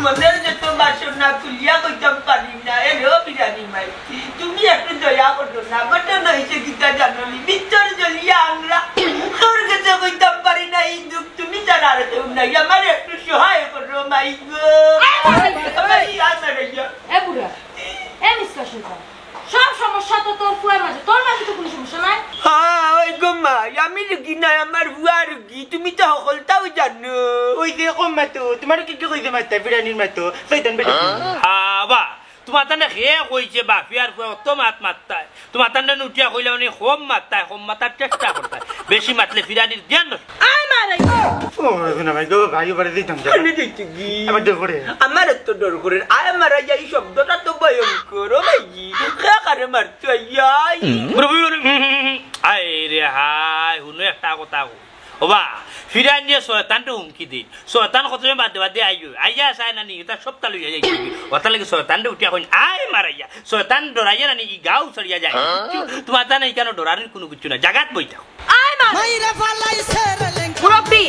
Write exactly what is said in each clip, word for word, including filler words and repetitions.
মনের যত বাসনা খুলিয়া কইতাম পারি না। এ রে ও বিরানি মাই, তুমি একটু দয়া করো না। ঘটনা হইছে কিতা জানো নি? ভিতর জ্বলিয়া আংরা। তোর কাছে কইতাম পারি না, এই দুঃখ তুমি ছাড়া আর কেউ নাই। আমার একটু সহায় করো মাই গো। আমার এই আর মারা গিয়া। এ বুড়া, এ নিষ্কাশন কর। সব সমস্যা তো তোর ফুয়ার মাঝে, তোর মাঝে তো কোনো সমস্যা নাই। হ্যাঁ, ওই গো মাই, আমি রুগী নাই, আমার ফুয়া রুগী, তুমি তো হকলতাউ জানো। ওই যে কম মাতো, তোমার কি কি কইছে মাতো, বিরানির মাতো, শয়তান বেটা। হ্যাঁ, বা, তোমার তানে কে কইছে বাফি আর ফুয়া অত মাত মাততায়? তোমার তানে উঠিয়া কইলে মানে কম মাততায়, কম মাতার চেষ্টা করতায়, বেশি মাতলে ফিরানির জ্ঞান নষ্ট। আয় মারে। ও, শোনা ভাই গো, ভাই, ওবারে দিতাম যা। আমি দিতে কি? আমার ডর করে। আমার এত ডর করে। আয় মারা যায়, এই শব্দটা তো ভয়ঙ্কর। ও ভাই, কে কারে মারতো আইয়াই? বুড়া বুড়ি করে, হুম, হুম, হুম। আয় রে হায়, হুনো একটা কথা কও। ওবা, ফিরানিয়ে শয়তানরে হুমকি দিন। শয়তান কত সময় বাদে বাদে আইও। আইয়া চায় না নি, এটা সবটা লইয়া যাই। ওটার লাগি শয়তানরে উঠিয়া কইন, আয় মারাইয়া। শয়তান ডরাইয়া না নি, ই গাউ ছাড়িয়া যায়। তোমার জানা এখানে ডরানির কোনো কিছু না। জাগাত বই থাকো। আয় মার। মুরব্বি,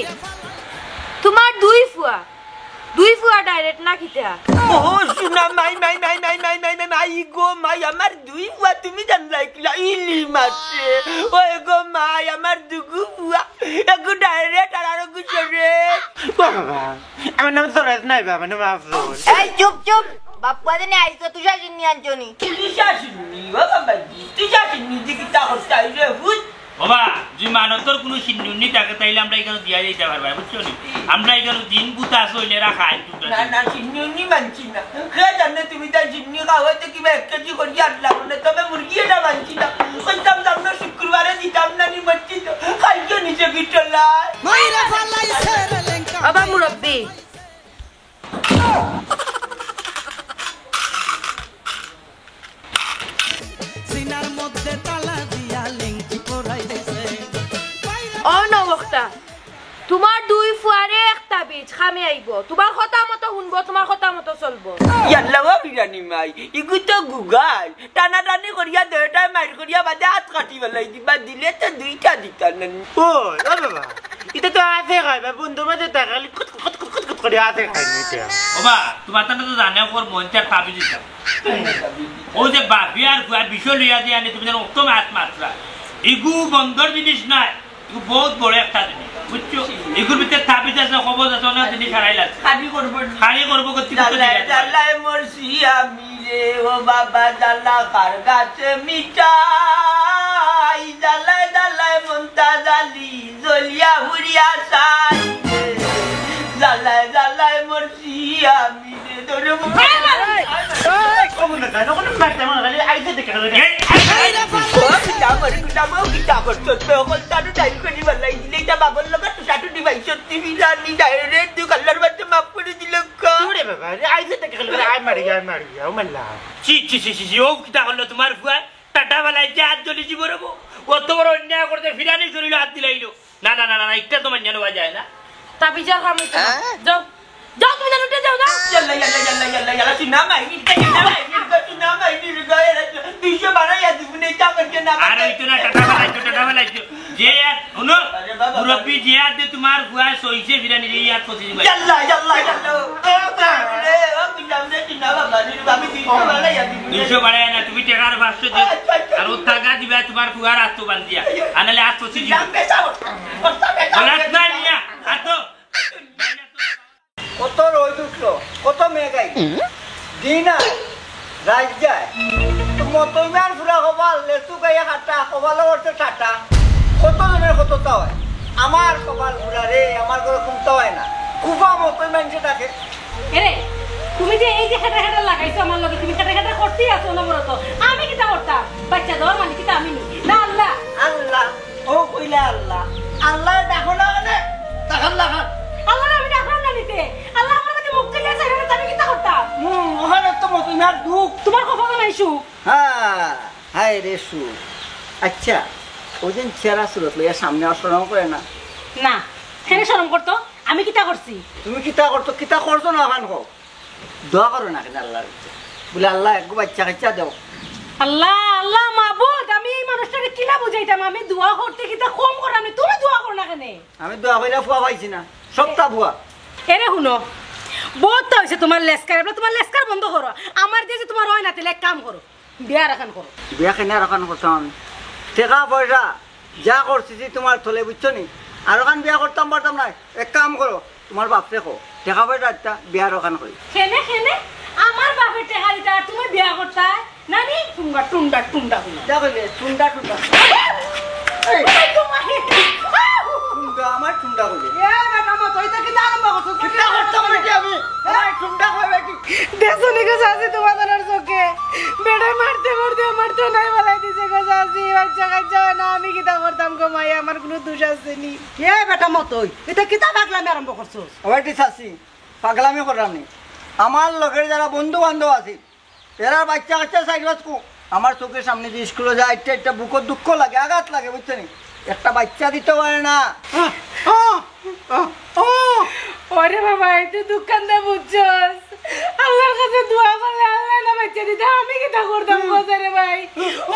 তোমার দুই ফুয়া, দুই ফুয়া direct না কিতা? ও, শোনা মাই, মাই, মাই, মাই, মাই, মাই, মাই, মাই, গো মাই, আমার দুই ফুয়া তুমি জানলাই কিলা? ইলি মারছে। ওই গো মাই, আমার দুগু ফুয়া, একগু direct আর আরগু সরে। ও বাবা, আমার নাম সরেশ নাই বা, আমার নাম আফজল। এই চুপ চুপ, বাপ্পা দিনে আইছো তুষার চিন্নি আনছো নি? তুষার চিন্নি, ও বাবা, তুষার চিন্নি যে কিতা করতে আইলে হুত। ওবা, যদি মানতর কোনো সিন্নি উন্নি থাকে, তাইলে আমরা এখানে দিয়া যাইতে পারবা, বুঝছো নি? আমরা এখানে দিন গুতা আছে, ওই নেরা খাই, দুটো না, দিন। না, সিন্নি উন্নি মানছি না। কে জানে তুমি তাই সিন্নি খাওয়াইতে কিবা এক কেজি করি আনলাম না, তবে মুরগি এটা মানছি না। কইতাম তো আমরা শুক্রবারে দিতাম না, নি মানছি তো। খাইছো নিচে কি চলায়? মাইরা ফালাইছে রে লেঙ্কা। আবার মুরব্বি। সিনার মধ্যে তালা দিয়া লিংকি পরাই দিছে। ও নবক্তা, তোমার দুই ফুয়ারে এক তাবিজ কামে আইবো। তোমার কথা মতো হুনবো, তোমার কথা মতো চলবো। ইয়াল্লা ও বিরানি মাই, ইগু তো গুগাল। টানাটানি করিয়া দুইটায় মাইর করিয়া বাদে আত কাটি ফালাই দিবা, দিলে তো দুইটা দিতা না। ও, ও বাবা, ইটা তো আছে খাই বা, বন্ধুর মাঝে থাকলে কুত কুত কুত কুত কুত করে আছে খাই নিতে। ওবা, তোমার তানে তো জানে ওর মন চায় তাবিজ দিতাম। ও যে বাফি আর ফুয়া বিষয় লইয়া যে আনে তুমি জানো অত মাত মাতরা। ইগু বন্দর জিনিস নাই, ইগু বহুত বড় একটা জিনিস, বুঝছো? ইগুর ভিতরে তাবিজ আছে, কবজ আছে, অনেক জিনিস হারাই লাগছে। খালি করবো না। খালি করবো করতে করতে জ্বালায়, জ্বালায় মরছি আমি রে, ও বাবা জ্বালা কার গাছে মিটাই, জ্বালায় জ্বালায় মনটা জ্বালি, জ্বলিয়া পুড়িয়া ছাই রে, জ্বালায় জ্বালায় মরছি আমি রে, ধরে এই, এই, এই, কবুল না যায়, ওখানে মারতে মনে খালি আইতে দেখে গেল। এই, এই, এই, ও, কিতা করে, কিতা করে, কিতা করে, তোর তো অকল তারও টাইম করি বলাই দিলে, এটা বাবর লোকের তো সাটু দিবাই, সত্যি বিরানি ডাইরেক্ট তুই কাল্লার বাচ্চা মাফ করে দিল। ওরে বাবা, রে, আইছে তো কেন করে? আয় মারি, আয় মারি, ও মাল্লা। ছি, ছি, ছি, ছি, ছি, ও কিতা করলো তোমার ফুয়া? টাটা বালাই যে আত জ্বলি জীবন হবো। অত বড় অন্যায় করতে ফিরানি শরীরে আত দিলাইলো। না, না, না, না, না, একটা তো মান্য নেওয়া যায় না। তাবিজর কাম হইতো না। হ্যাঁ? যাও। যাও, তুমি জানো, উঠে যাও, যাও। ইয়াল্লা, ইয়াল্লা, ইয়াল্লা, ইয়াল্লা, ইয়াল্লা, সুনা মাইনি, সুনা মাইনি, সুনা মাইনি, দুইশো বারো ইয়া দিবি না, এটা করতে না। আর হইতো না, টাটা বালাই, টাটা বালাই। যে আর, হুনো, আরে বাবা, মুরব্বি, যে আর যে তোমার ফুয়া সইছে ফিরানি, এই আর পঁচিশ ভাই। ইয়াল্লা, ইয়াল্লা, ইয়াল্লা। ও বাবা রে, ও বুঝলাম রে, কি না বাবা রে, আমি দুইশো বাড়াইয়া দিবি। দুইশো বাড়াইয়া না, তুমি টেকার পাঁচশো দিও। আচ্ছা, আচ্ছা। আর ও টাকা দিবা তোমার ফুয়ার আত্ম বান্ধিয়া। আনালে আত্ম চিঠি। দাম বেচা বল। বস্তা বেচা বল। বলাত নাই মিয়া, আত্ম। কত রোদ উঠলো, কত মেঘ আইলো। দিন আয়, রাইত যায়। তো মতইমার ফুরা কপাল, লেচু গায়ে কাটা, কপালো পড়ছে ঠাটা। কত জনের কততা হয়। আমার কপাল ফুরা রে, আমার ঘরে কুন্তা হয় না। কুফা মতই মানষে ডাকে। এরে, তুমি যে এই যে খেটা খেটা লাগাইছো আমার লগে, তুমি খেটা খেটা করতেই আছো অনবরত। আমি কিতা করতাম? বাচ্চা দেওয়ার মালিক কিতা আমি নি? না আল্লাহ। আল্লাহ। ও কইলা আল্লাহ। আল্লাহ ডাকো না কেনে? ডাকার লাগা। আল্লাহ আমি ডাকলাম না নিতে। আল্লাহ আমার কাছে মুখ তুলিয়া চাইবে না, আমি কিতা করতাম? হুম, ওখানে তো মতইমার দুঃখ। তোমার কপালে নাই সুখ। হ্যাঁ, হায় রে সুখ। আচ্ছা, ওই দিন চেহারা সুরত লইয়া সামনে আর শরম করে না? না, কেনে শরম করতো? আমি কিতা করছি? তুমি কিতা করতো, কিতা করছো না ওখান কও? দোয়া করো না কেনে আল্লাহর কাছে? বলে, "আল্লাহ, একগু বাচ্চা কাচ্চা দাও।" আল্লাহ, আল্লাহ, মাবুদ, আমি এই মানুষটারে কি কিলা বুঝাইতাম আমি, দোয়া করতে কিতা কম করলাম নি? তুমি দোয়া করো না কেনে? আমি দোয়া কইরা ফুয়া পাইছি না, সবতা ভুয়া। এরে হুনো, বউত অইছে তুমার লেস্কার, এবার তুমার লেস্কার বন্ধ করো। আমার দিয়া যে তুমার অয় না, তাইলে এক কাম করো, বিয়া আরোখান করো। বিয়া কেনে আরোখান করতাম আমি? টেকা পয়সা যা করছি যে তুমার থলে, বুঝছো নি? আরোখান বিয়া করতাম পারতাম না। এক কাম করো, তুমার বাপরে কও, টেকা পয়সা দিতা, বিয়া আরোখান করি। কেনে, কেনে? আমার বাপে টেকা দিতা আর তুমি বিয়া করতায়? নানি, টুন্ডা, টুন্ডা, টুন্ডা, টুন্ডা। যা কইলে, টুন্ডা, টুন্ডা। এই, ওই তোমার। টুন্ডা, আমার টুন্ডা কইলে। এ বেটা, মা, তুই তো কিতা আরম্ভ করছস? কিতা করতাম নাকি আমি? আমার টুন্ডা কই বেটি? দেখছো নি গো চাচি, তুমার জানার চোখে? বেটা মারতে মারতে আমার তো নাই বালাই দিছে গো চাচি, বাচ্চা কাচ্চা অয় না, আমি কিতা করতাম গো মাই, আমার কুনু দোষ আছে নি। এ বেটা মতই, ইতা কিতা পাগলামি আরম্ভ করছস? ও বেটি চাচি, পাগলামি করলাম নি। আমার লগর যারা বন্ধু বান্ধব আছে, এরার বাচ্চা কাচ্চা চাইর পাঁচ কু-, আমার চোখের সামনে যে স্কুলো যায়, একটা একটা বুকর দুঃখ লাগে, আঘাত লাগে, বুঝছো নি? একটা বাচ্চা দিতে পারে না। আহ, আহ, আহ, আহ। ওরে বাবা, এই তো দুঃখান্তে বুঝছস। আল্লাহর কাছে দোয়া করলে আল্লায় না বাচ্চা দিতা, আমি কিতা করতাম, হুম। কও রে ভাই?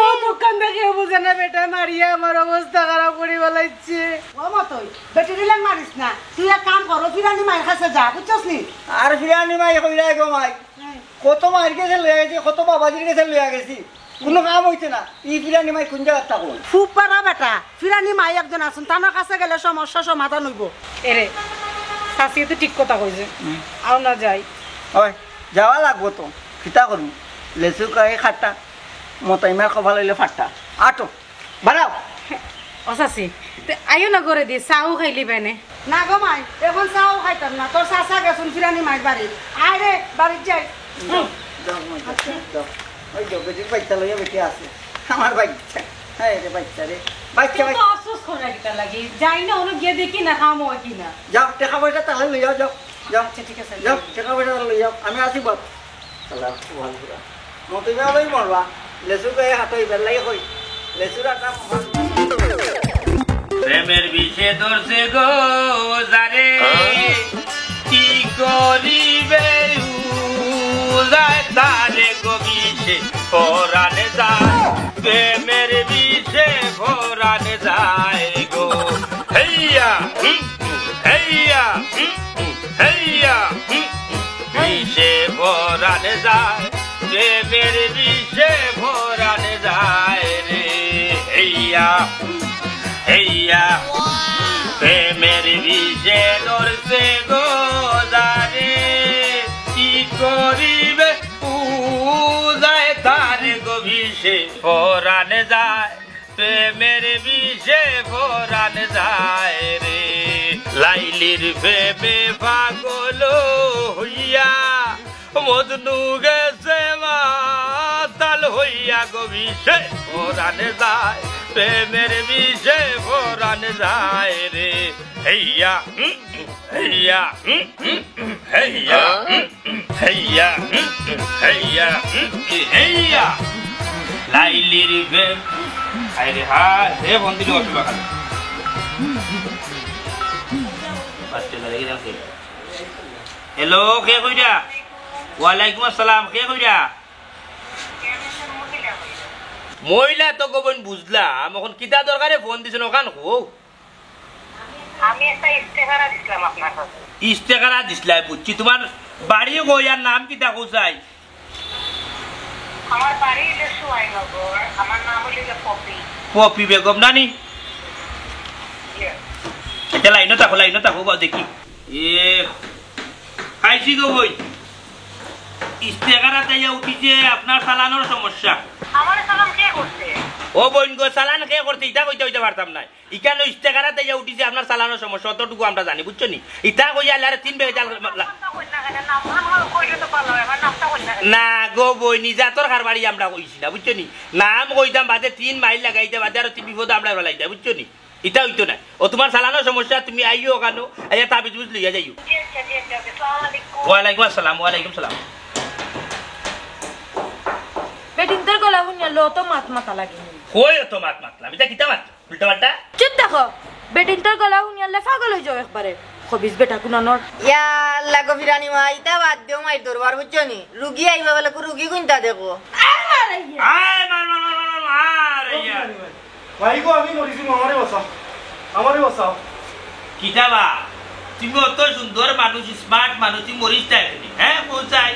ও দুঃখান্তে কেউ বুঝে না, বেটা মারিয়া আমার অবস্থা খারাপ করি ফালাইছে। ও মতই, বেটি রিলান মারিস না। তুই এক কাম কর, ও ফিরানি মাইর কাছে যা, বুঝছস নি? আর ফিরানি মাই কইরায় গো মাই। হ্যাঁ। কত মাইর গেছে লইয়া গেছি, কত বাবাজির গেছে লইয়া গেছি, কুনু কাম অইছে না। ই ফিরানি মাই কুন জাগাত থাকো? ফুপারা বেটা, ফিরানি মাই একজন আছইন, তান কাছে গেলে সমস্যা সমাধান অইবো। এরে, চাচিয়ে তো ঠিক কথা কইছে। হুম। আও না যাই। ওই, যাওয়া লাগবো তো। কিতা করমু? লেচু কাই খাট্টা, মতাইমার কপাল অইলে ফাট্টা। আটো। বাড়াও। ও চাচি, তে আইও না ঘরে দি, চাও খাইলি বেনে। না গো মাই, এখন চাও খাইতাম না, তোর চাচা গেছইন ফিরানি মাইর বাড়ি। আয় রে, বাড়িত যাই। যাও, যাও, মাই, যাও, যাও। ওই যাও, বেটির বাচ্চা লইয়া বেটি আছে। আমার বাচ্চা। হ্যাঁ রে, বাচ্চা রে। বাচ্চা, তো বাচ্চা। আফসোস করে কিতা লাগি? যাই না, ওনো গিয়া দেখি না, কাম অয় কি না। যাও, টেকা পয়সা তাহলে লইয়া যাও, যাও। আচ্ছা, ঠিক আছে। যাও, টেকা পয়সা তাহলে লইয়া যাও। আমি আছি বাপ। শালা, খুব ভালো পুরা। মতিমা লই মরবা, লেচু গায়ে হাতই বেলাই কই, লেচুর আটা মহা। প্রেমের বিষে ধরছে গো যারে, কি করিবে উজায় তারে গো বিষে পরাণ যায়, প্রেমের বিষে পরাণ যায় গো। হেইয়া, হুম, হেইয়া, হুম, হেইয়া, হুম, বিষে পরাণ যায়, প্রেমের বিষে পরাণ যায় রে। হেইয়া, হেইয়া, প্রেমের বিষে ধরছে গো যারে, কি করিবে উজায় তারে গো বিষে পরাণ যায়। প্রেমের বিষে পরাণ যায় রে, লাইলির প্রেমে পাগল হইয়া, মজনু গেছে মাতাল হইয়া গো বিষে পরাণ যায়, প্রেমের বিষে পরাণ যায় রে। হেইয়া, হুম, হেইয়া, হুম, হুম, হেইয়া, হুম। হেইয়া, হুম, হেইয়া, হুম, হেইয়া। লাইলির প্রেম। হায় রে হায়, হে ফোন দিল অসুবিধা খালি। বাচ্চা ধরে গেলাম কে? হ্যালো, কে কইরা? ওয়ালাইকুম আসসালাম, কে কইরা? মহিলা তো গো বইন বুঝলাম, অখন কিতা দরকারে ফোন দিছইন অখান কও। আমি একটা ইস্তেহারা দিছলাম আপনার কাছে। ইস্তেহারা দিছলায়, বুঝছি। তুমার বাড়ি কই আর নাম কিতা কও চাই? আমার বাড়ি অইলো সুয়াইনগর, আমার নাম অইলো গিয়া পপি। পপি বেগম নানি? ইয়ে। আচ্ছা, লাইনো থাকো, লাইনো থাকো, বাও দেখি। এ, আইছি গো বইন। ইস্তেহারাত আইয়া উঠিছে আপনার চালানর সমস্যা। আমার চালান কে করছে? ও বইন গো, চালান কে করছে, ইটা কইতা কইতা পারতাম নায়। ইখানো ইস্তেহারাত আইয়া উঠিছে আপনার চালানর সমস্যা, অতটুকু আমরা জানি, বুঝছো নি? ইতা কইয়া আল্লারে তিন বেজাল। নামটা কইন না কেন? নাম, নাম কইলে তো ভালো হয়, আমার নামটা কইন না কেন? না গো বইন, নিজাতর কারবারি আমরা কইছি না, বুঝছো নি? নাম কইতাম বাদে তিন মাইল লাগাইতা, বাদে আরো তিন বিপদো আমরা ফালাইতা, বুঝছো নি? ইতা অইতো নায়। ও তুমার চালানর সমস্যা, তুমি আইও অখানো, আইয়া তাবিজ বুঝ লইয়া যাইও। জি, আচ্ছা, জি, আচ্ছা, আচ্ছা। আসসালামু আলাইকুম। ওয়ালাইকুম আসসালাম, ওয়ালাইকুম সালাম। বেটিন্তর গলা হুনিয়া লো তো মাত মাতা লাগে। কই অত মাত মাতলাম? ইতা কিতা মাত? উল্টা পাল্টা? চুপ থাকো। বেটিন্তর গলা হুনিয়ালে পাগল অই যাও একবারে। খবিস বেটা কুনানর। ইয়া আল্লাহ গো ফিরানি মা, ইতা বাদ দেও মাইর দরবার, বুঝছো নি? রুগী আইবা বলে কু রুগী কুনটা দেখো। আয় মার, মার, মার, মার, মার, মার, ইয়া। মাই গো, আমি মরি যিমু, আমারে বাঁচাও, আমারে বাঁচাও। কিতা বা, তুমি অত সুন্দর মানুষ, স্মার্ট মানুষ, তুমি মরিস তাই কেনে? হ্যাঁ, পৌঁছাই।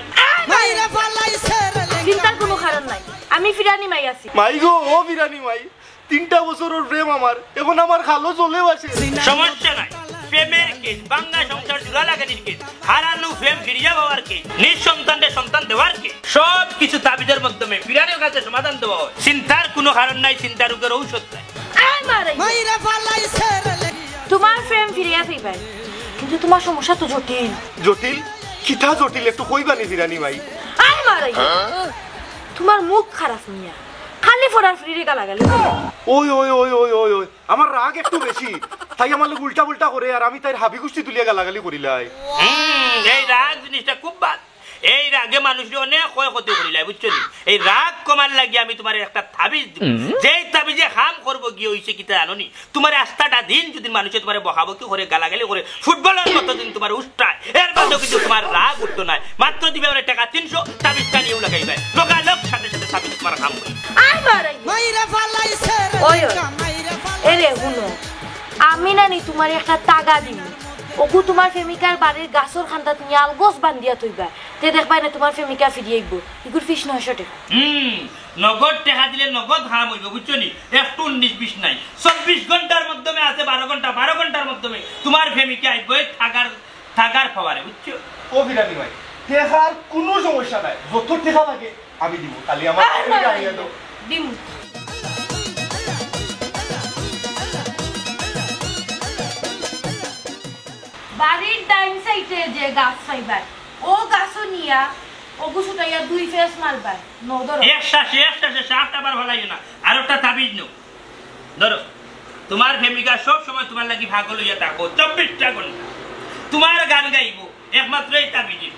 মাইরা ফালাইছে রে লেঙ্গা। চিন্তার কোনো কারণ নাই, আমি ফিরানি মাই আছি। মাই গো, ও ফিরানি মাই, তিনটা বছরর প্রেম আমার, এখন আমার খালো চলেও আছে। সমস্যা নাই, প্রেমের কেস, ভাঙ্গা সংসার জোড়া লাগানির কেস, হারানো প্রেম ফিরিয়া পাওয়ার কেস, নিঃসন্তানরে সন্তান দেওয়ার কেস, সব কিছু তাবিজের মাধ্যমে ফিরানির কাছে সমাধান দেওয়া হয়। চিন্তার কোনো কারণ নাই, চিন্তার রোগের ঔষধ নাই। আয় মারে। মাইরা ফালাইছে রে লেঙ্গা। তোমার প্রেম ফিরিয়া পাইবায়, কিন্তু তোমার সমস্যা তো জটিল। জটিল? কিতা জটিল একটু কইবানি ফিরানি মাই? আয় মারে। তোমার মুখ খারাপ মিয়া, খালি ফরার ফিরিরে গালাগালি। ওই, ওই, ওই, ওই, ওই, ওই, আমার রাগ একটু বেশি। তাই আমার লগে উল্টা পুল্টা করে আর আমি তাইর হাবি গুষ্টি তুলিয়া গালাগালি করিলাই। হুম, এই রাগ জিনিসটা খুব বাদ। এই রাগে মানুষরে অনেক ক্ষয়ক্ষতি করিলাই, বুঝছো নি? এই রাগ কমার লাগি আমি তোমারে একটা তাবিজ দিমু। যেই তাবিজে কাম করবো গিয়া অইছে কিতা জানো নি? তোমারে আস্তাটা দিন যদি মানুষে তোমারে বকাবকি করে, গালাগালি করে, ফুটবলের মতো যদি তোমারে উষ্টায়, এর বাদেও কিন্তু তোমার রাগ উঠতো নায়। মাত্র দিবায় আমারে টেকা তিনশো, তাবিজটা নিয়াউ লাগাইবায়। লগালগ সাথে সাথে তাবিজ তোমার কাম অইবো। আয় মারে। মাইরা ফালাইছে রে ওই, ওই। লেঙ্গা, মাইরা ফালাইছে। এরে, হুনো, আমি নানি তোমারে একটা তাগা দিমু। অগু তোমার প্রেমিকার বাড়ির গাছর কান্দাত নিয়া আলগোছ বান্ধিয়া থইবায়। তে দেখবায় না তোমার প্রেমিকা ফিরি আইবো। ইগুর ফিস নয়শো টেকা। হুম, নগদ টেকা দিলে নগদ কাম অইবো, বুঝছো নি? একটু উনিশ বিশ নাই, চব্বিশ ঘন্টার মাধ্যমে আছে বারো ঘন্টা, বারো ঘন্টার মাধ্যমে তোমার প্রেমিকা আইবো এই থাকার, থাকার পাওয়ারে, বুঝছো? ও ফিরানি ভাই, টেকার কুনু সমস্যা নাই, যত টেকা লাগে আমি দিমু, খালি আমার আরে প্রেমিকা আইয়া দাও। দিমু। বাড়ির ডাইন সাইডে যে গাছ পাইবায়, ও গাছো নিয়া অগু ছুটাইয়া দুই ফেস মারবায়। নদর। এক শ্বাসে, এক শ্বাসে সাতটা বার ফালাইও না। আর একটা তাবিজ নেও। ধরো, তোমার প্রেমিকা সব সময় তোমার লাগি পাগল অইয়া থাকবো, চব্বিশটা ঘন্টা। তোমার গান গাইবো, একমাত্র এই তাবিজে।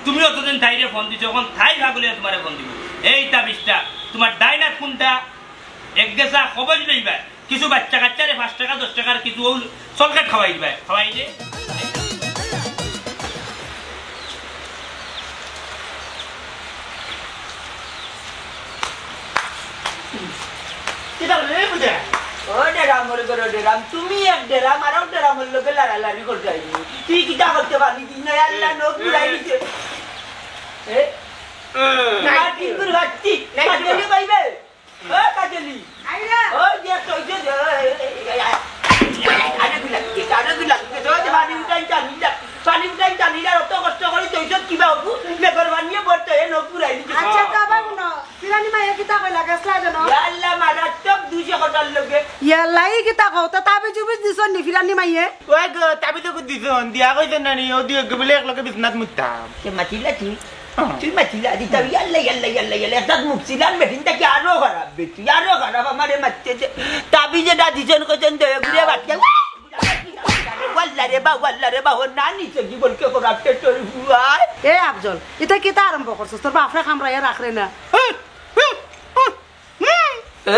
তুমি অতদিন তাইরে ফোন দিছো, এখন তাই পাগল অইয়া তোমারে ফোন দিবো। এই তাবিজটা, তোমার ডাইন আত কুনটা, এক গেছা কবজ লইবায়। কিছু বাচ্চা কাচ্চারে পাঁচ টেকা, দশ টেকার কিছু অউ চকলেট খাওয়াই দিবায়, খাওয়াই দে। কিতা রে বুঝা? ও ডেরাম, ওরে করো ডেরাম, তুমি এক ডেরাম, আর এক ডেরামর লগে লাড়ালাড়ি করতায় নি। তুই কিতা করতে পারলি? তুই না আল্লাহ নখ ঘুরাই দিছে। এ? হুম। মাটি ঘুরবাচ্ছি, নাই, কাজলি কইবে। ও কাজলি। আইরা। ও যে কইছে যে, আরে গুলা, আরে গুলা, তো পানি উঠাই জানি না। পানি উঠাই জানি না, অত কষ্ট করি তৈছত কিবা অইবো? মেঘর পানিয়ে বর্ত এ নখ ঘুরাই দিছে। আচ্ছা, তো আবার হুনো, ফিরানি মাইয়ে কিতা কইলা, গেছলা যেন? ইয়া আল্লাহ, মারাত্মক দুষে কটার লগে। ইয়া আল্লাহ, ই কিতা কও? তো তাবিজ উবিজ দিছইন নি ফিরানি মাইয়ে? ওই গো, তাবিজ তো দিছইন, দিয়া কইছইন না নি, ও দুইওগু বুলে একলগে বিছনাত মুততাম। কে মাতিলা তুই? হ্যাঁ। তুই মাতিলা, দিতা, ইয়াল্লা, ইয়াল্লা, ইয়াল্লা, ইয়াল্লা, একটাত মুখ ছিলাম, বেটিন থাকি আরো খারাপ, বেটি, আরো খারাপ, আমারে মারতে দে। তাবিজ এটা দিছইন, কইছইন, দে, ঘুরে বাচ্চা। ওয়াল্লা রে বা, ওয়াল্লা রে বা, ও নানি সে জীবনকে করাপ্টেড তোর বুয়ায়। এ আফজল, ইতা কিতা আরম্ভ করছস? তোর বাফরে কামড়াইয়া রাখরে না।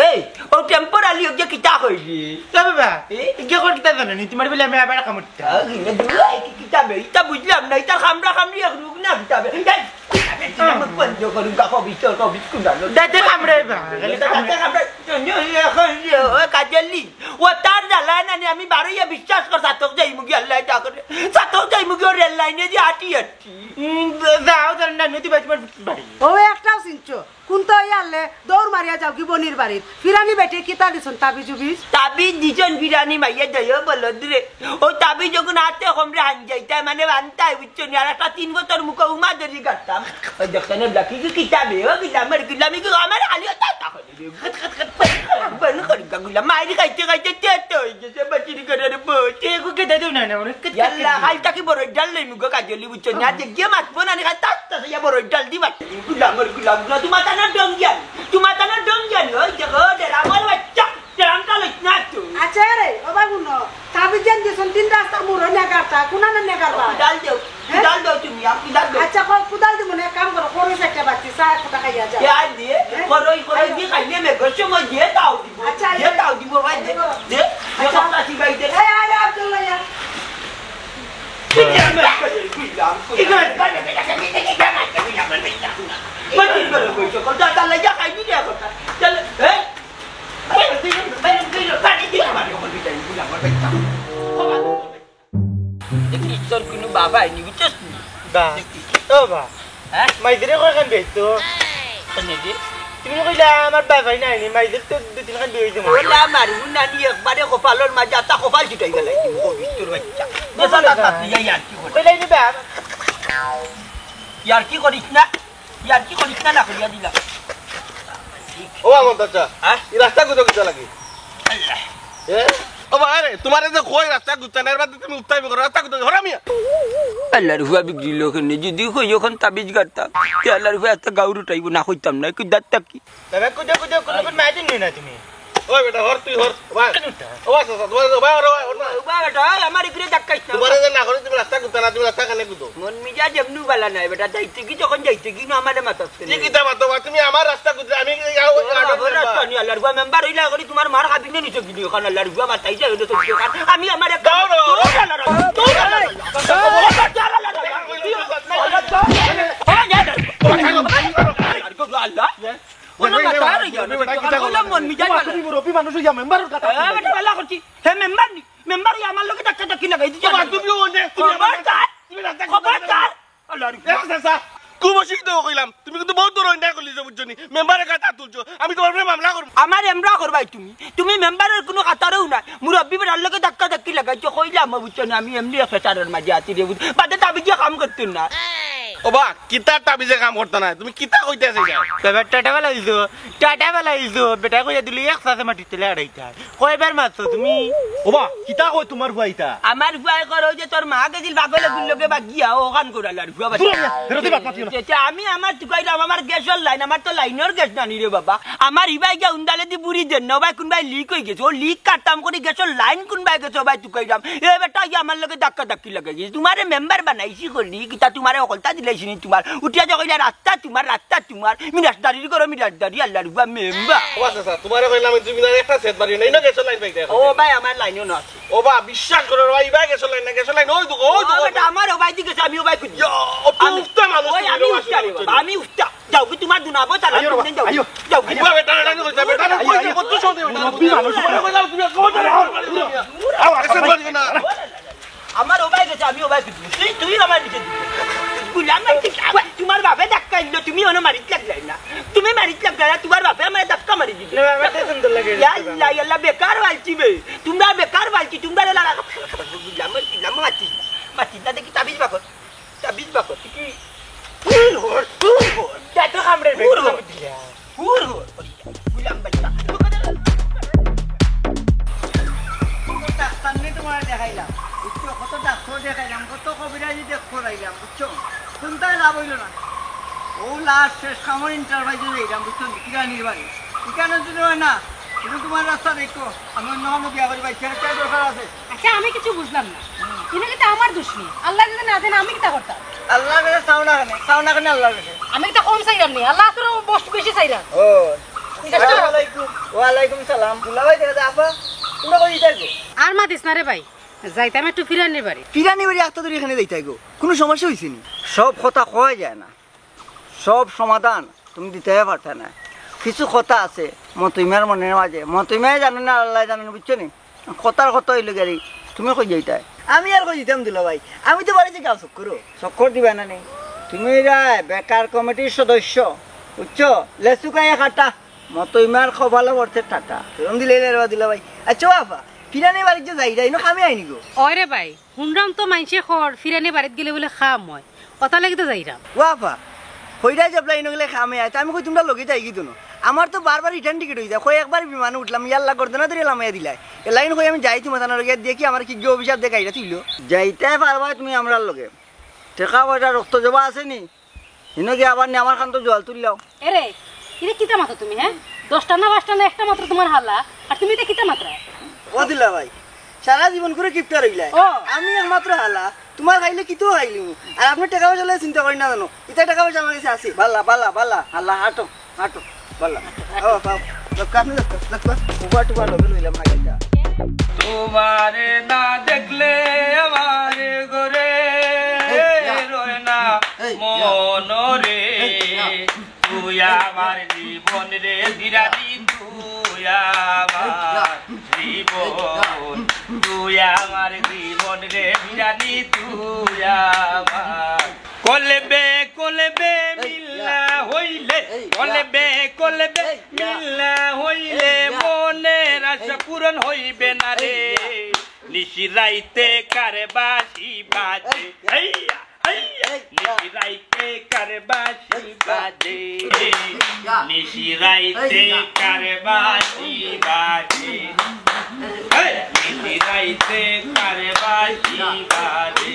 এই, ও টেম্পোরারি ওকে কিতা কইলি? এ বাবা, এ? ইগে কর কিতা জানো নি? তোমার বলে আমি আবার কামড়তা। আ, ইনে দুয়া, এ কি কিতা বে? ইতা বুঝলাম না, ইতা কামড়া কামড়ি এক রোগ না কিতা বে? এই, কিতা বে, তুই আমার বন্ধ করুন, গাফা বিচর, গাফা বিচকুন জানো। দাঁতে কামড়ায় বা, খালি দাঁতে কামড়ায়। কামড়ায়। ও কাজলি, ও তার জ্বালায় না নি, আমি বারইয়া বিশ্বাস কর, সাতক যাইমুগি আল্লাহ যা করে। সাতক যাইমুগি ও রেল লাইনে যে আটি আটি। উম, যাও, যাও, না, নদী বাড়ি, তোমার বাড়ি। ও একটাও চিনছো? কুন্তা অইয়া আনলে দৌড় মারিয়া যাওগি বনির বাড়িত। ফিরানি বেটি কিতা দিছইন তাবিজ উবিজ? তাবিজ দিছইন ফিরানি মাইয়া দেয় বলদ রে। ও তাবিজ যখন আতে কমরে হান যাইতায় মানে বানতায় বুঝছো নি? আর একটা তিন বছর মুখো উমা ধরি গাড়তাম। ওই দেখছেন না ব্ল্যাকি কি কিতাবে? ও গিলা আমার গিলা আমি কি আমার আলিও তা তা করে রে। বন করি গা গুলা মারি খাইতে খাইতে তেত হই গেছে বাটির ঘরের বউ। তে এগু কে দে দেও না, না, ওরে কে, কে, ইয়াল্লা, কে, কে। খাইতা কি বড় ডাল লই মুখো কাজলি বুঝছো না? যে গিয়ে মাতবো না, নি খাইতা আস্তে আস্তে ইয়া বড় ডাল দি মাত। গুলামর গুলাম গুলা, তোমার তানা ডঙ্গিয়ান, তোমার তানা ডঙ্গিয়ান, ওই দেখো, ডেরামর বাচ্চা, ডেরামটা লইছ না তো। আচ্ছা রে, ও বাবু ন, তাবিজ জান দিছইন তিন রাস্তার মোড়ো নেগারতা, কোনানো নেগারবা? ডাল দেও, হ্যাঁ? ডাল দেও তুমি, আপনি ডাল দেও। আচ্ছা, কো-, কোদাল দিব না, এক কাম করো, খরচ একটা বাচ্চি, চা এক ফোঁটা খাইয়া যাও। ইয়া দিয়ে, হ্যাঁ? খরচ, খরচ আইও। দিয়ে খাইলে মেঘর সময় দিয়ে তাও দিব, আচ্ছা, দিয়ে আইও। তাও দিব, ভাই, দে, আইও। দে, দে, আচ্ছা। কথা ঠিক আছে। এই, আয়, আয়, আব্দুল্লাহ, ইয়া। কি যে আমি বুঝলাম, কি করে? মাটির ঘরে বইছো, কথা তাহলে যা খাইবি না কথা। চল, এই, এই, এই, এই, দেখিস, তোর কুনু বাবা আইনি, বুঝছস নি? বা, ও বা, হ্যাঁ? মাইদরে কয় কান বেশ তো? কেনে রে? তুমি কইলা আমার বাবাই নাই নি, মাইদর তো দুই তিন খান বিয়া হইছে মনে হয়। ওলা মারু নানি একবারে কপালর মাঝে আতা কপাল ছুটাই গেল। তোর বাচ্চা। বেশ না, না, না। তুই ইয়ার কি করিস? কইলাই নি বাপ। ইয়ার কি করিস না? ইয়ার কি করিস না, না করিয়া দিলাম। ও আমার চাচা, হ্যাঁ? এই রাস্তা কোথাও কোথাও লাগে? আল্লাহ। এ? ও বা, আরে, তোমারে যে কই রাস্তা গুছানো, এর বাদে তুমি উত্তাই করো, রাস্তা গুছানো, হরামিয়া। আল্লাহর হুয়া বিগড়িল কেনে, যদি কই ওখান তাবিজ গাড়তাম, তে আল্লাহর হুয়া একটা গাউর উঠাইব, না কইতাম না, কি দাঁত কি? দাদা, কুদো, কুদো, কুদো, কুদো, মাইদিন নিও না তুমি। ওই বেটা, হর তুই হর। ওবা, কেন উঠা? ওবা, চাচা, তোমার ওবা, ওবা, ওবা, ওবা। ওবা বেটা, ওই আমার ইগুরে ধাক্কাইস না। তোমারে যে না করি, তুমি রাস্তা কুদতা না, তুমি রাস্তা কেনে কুদো? মন মিজাজ এমনু বালা নাই বেটা, যাইতে কি যখন যাইতে কি না আমারে মাতাস কেনে? কি কিতা মাতো বা? তুমি আমার রাস্তা কুদলে আমি এই আ-, ওই ওরা আ-, বাবা, রাস্তা নি, আল্লাহর হুয়া মেম্বার হইলা করি তোমার মার খাবি না নিচে গিলি, ওখানে আল্লাহর হুয়া মাতাই যায়, ওটা সত্যি কথা। আমি আমার এক দাও না। দৌড় আল্লাহর হুয়া, দৌড় আল্লাহর হুয়া। আল্লাহ। ওলা মাথা আর ইয়া, ওলা মন মিজাজ বালা। তুমি মুরব্বি মানুষ হইয়া মেম্বারর কথা এ, বেটা, বালা করছি। হে মেম্বার নি? মেম্বার হইয়া আমার লগে ধাক্কা ধাক্কি লাগাই দিছে। বাবা, তুমিও অনেক, তুমি আমার খবরদার! তুমি রাস্তা খবরদার! আল্লাহর এ, চাচা, খুব অশিক্ষিত কইলাম। তুমি কিন্তু বহুত বড় অন্যায় করলিছো, বুঝছো নি? মেম্বারর খাতা তুলছো। আমি তোমার উপরে মামলা করবো। আমার এমরা করবাই তুমি। তুমি মেম্বারর কুনু খাতারও না। মুরব্বি বেটার লগে ধাক্কা ধাক্কি লাগাইছো, কইলাম, বুঝছো নি? আমি এমনি এক ফেসারর মাঝে আছি রে, বুঝ-, বাদে তাবিজে কাম করতো না। ও বা, কিতা তাবিজে কাম করতো না? তুমি কিতা কইতে চাইছো? এবার টাটা বেলাইছো, টাটা বেলাইছো। বেটা কইয়া দিলি এক চাচে মাটির তলে আড়াইটা। কয়বার মারছো তুমি? ওবা, কিতা কয় তোমার ফুয়া ইতা? আমার ফুয়ায় কর, ওই যে তোর মা গেছিল পাগল এগুর লগে বাগিয়া, ও ওখান করে আল্লাহর ফুয়া বাচ্চা। দূর হইয়া, ফেরতি বাত মাতিও না। এতে আমি আমার তুকাইলাম, আমার গ্যাসর লাইন, আমার তো লাইনর গ্যাস নানি রে বাবা। আমার ইবাই গিয়া উন্দালে দি বুড়ি দেন না, ওবাই কোনবাই লিক হয়ে গেছে, ও লিক কাটতাম করি গ্যাসর লাইন কোনবাই গেছে, ওবাই তুকাইলাম। এ বেটা, ইয়া আমার লগে ধাক্কা ধাক্কি লাগাই গেছে। তোমারে মেম্বার বানাইছি করি, কিতা তোমারে অকলতা দিলাইছি নি তোমার? উঠিয়া যে কইলা, "রাস্তা তোমার, রাস্তা তোমার।" মিরাজদারির করো, মিরাজদারি, আল্লাহর ফুয়া মেম্বার। ও আচ্ছা, আচ্ছা, তোমারে কইলাম, তুমি না একটা সেট বাড়ি নাই, না গ্যাসর লাইন পাইতে এখন। ও ভাই, আমার লাইনও না আছে। ও বা, বিশ্বাস করো রে ভাই, ইবাই গ্যাসর লাইন না, গ্যাসর লাইন ওই দুগো, ওই ও দুগো। বেটা, আমার ও ভাই দিকে আমি ও ভাই খুঁজি। ইয়া, ও তুই আমি, উস্তা মানুষ, ওই তুমি আমি রে উস্তা রে বাবা, বাবা। আমি উস্তা। যাও কি তোমার দুনাবো তারা আইও রে বাবা, যাও। আইও। যাও কি আইও। ইবা বেটা, এটা নিয়ে কইছে, বেটা, আইও, কইছে, আইও। কত সময় বেটা? মুরব্বি মানুষ। কইছে, কইছে, তুমি কত সময়? আও, আও, এসে আও। বলবে না। আমার ও ভাই গেছে, আমি ও ভাই গেছি। তুই, তুই আমার নিচে দিবি। গুলাম ভাই, তুই, তোমার বাপে ধাক্কা দিল, তুমি অনো মারিত লাগলাই না। তুমি মারিত লাগলাই না, তোমার বাপে আমার ধাক্কা মারি দিল। না, আমার তো সুন্দর লাগে। ইয়া আল্লাহ, ইয়া আল্লাহ, বেকার বালছি বে। তোমরা বেকার বালছি, তোমরা রে লাগা। গুলাম ভাই, গুলাম মাতি, মাতি না দেখি তাবিজ বাকর। তাবিজ বাকর, তুই কি? হুর হর, হুর হর। যা তো কামড়ে হুর হর। হুর হর। গুলাম ভাই, ডাক্তার নিয়ে তোমার দেখাইলাম, বুঝছো? কত ডাক্তার দেখাইলাম, কত কবিরাজি দেখ করাইলাম, বুঝছো? কোনটায় লাভ হইল না। ও লাস্ট শেষ কামড় ইন্টারভাইজে যাইলাম, বুঝছো? কিরানির বাড়ি। এখানে যদি হয় না, তুমি তোমার রাস্তা দেখো, আমি অন্য কোনো বিয়া করি ভাই, ছেলে ছেলে দরকার আছে। আচ্ছা, আমি কিছু বুঝলাম না। হুম। ইনো কিন্তু আমার দোষ নেই। আল্লাহ যদি না দেন, আমি কিতা করতাম? আল্লাহর কাছে চাও না কেনে? চাও না কেনে আল্লাহর কাছে? আমি কিতা কম চাইলাম নি? আল্লাহ তোর বস্তু বেশি চাইলাম। ও। ঠিক আছে। আসসালামু আলাইকুম। ওয়ালাইকুম সালাম। দুলাভাই দেখা যায়, আপা, তোমরা কই যাইতায় গো? আর মাতিস না রে ভাই, যাইতাম একটু ফিরানির বাড়ি। ফিরানির বাড়ি আত্তা ধরে এখানে যাইতায় গো? কোনো সমস্যা হইছে নি? সব কথা কওয়া যায় না, সব সমাধান তুমি দিতে পারতে না। কিছু কথা আছে মতইমার মনের মাঝে, মতইমায় জানে না, আল্লাহ জানে না, বুঝছো নি? কথার কথা হইল গেলি, তুমি কই যাইতায়? আমি আর কই যাইতাম দুলাভাই, আমি তো বাড়িতে গাও চক্করও। চক্কর দিবা না নি? তুমি রায় বেকার কমিটির সদস্য, বুঝছো? লেচু খাইয়া কাটা, মতইমার কপালে পড়ছে টাটা। ফেরম দিলে রে দুলাভাই। আচ্ছা ও আপা, ফিরানি বাড়িত যে যাইরায়, ইনো কামে আইনি গো। ওরে ভাই, হুনরাম তো মাইনষে কর, ফিরানি বাড়িত গেলে বুলে কাম অয়। অতার লাগি তো যাইরাম। ও আপা, কইরায় যে আপলা ইনো গেলে কামে আয়, তে আমি কই তোমরা লগে যাইগি দুনো। আমার তো বারবার রিটার্ন টিকিট অই যায়, কয় একবার বিমানে উঠলাম, ইয়াল্লা গর্দনা ধরি লামাইয়া দিলায়। এলাইন কই আমি যাই তোমার থানার লগে, দেখি আমার কি গিয়ে অভিশাপ দেখাইরা তুইলো। যাইতায় পারবায় তুমি আমরার লগে। টেকা পয়সা রক্ত জবা আছে নি? হিনো গিয়া আবার নি আমার কান তো জল তুললাও। এরে, ইরে কিতা মাতো তুমি, হ্যাঁ? দশটা না পাঁচটা না একটা মাত্র তোমার হালা, আর তুমি ইতা কিতা মাতরায়? ও দুলাভাই, সারা জীবন করে কিপটা রইলায়। ও। আমি একমাত্র হালা, তোমার খাইলে কিতো খাইলিমু। আর আপনে টেকা পয়সা লইয়া চিন্তা করি না জানো, ইতা টেকা পয়সা আমার কাছে আছে। বালা, বালা, বালা, হালা, হাঁটো, হাঁটো, বালা। ও, বাপ, লক্ষ্য, আপনি লক্ষ্য, লক্ষ্য, উবা টুবা লগে লইলাম না গাড়িটা। তোমারে না দেখলে আমার ঘরে এই, ইয়া। রয় না এই, ইয়া। মন রে। এই, ইয়া। তুই আমার জীবন রে, বিরানি তুই আমার জীবন। তুই আমার জীবন রে ফিরানি, তুই আমার। কলবে কলবে মিল না হইলে, কলবে কলবে মিল না হইলে মনের আশা পূরণ হইবে না রে। নিশি রাইতে কার বাঁশি বাজে, হেইয়া, হেইয়া। নিশি রাইতে কার বাঁশি বাজে, নিশি রাইতে কার বাঁশি বাজে। এই, নিশি রাইতে কার বাঁশি বাজে।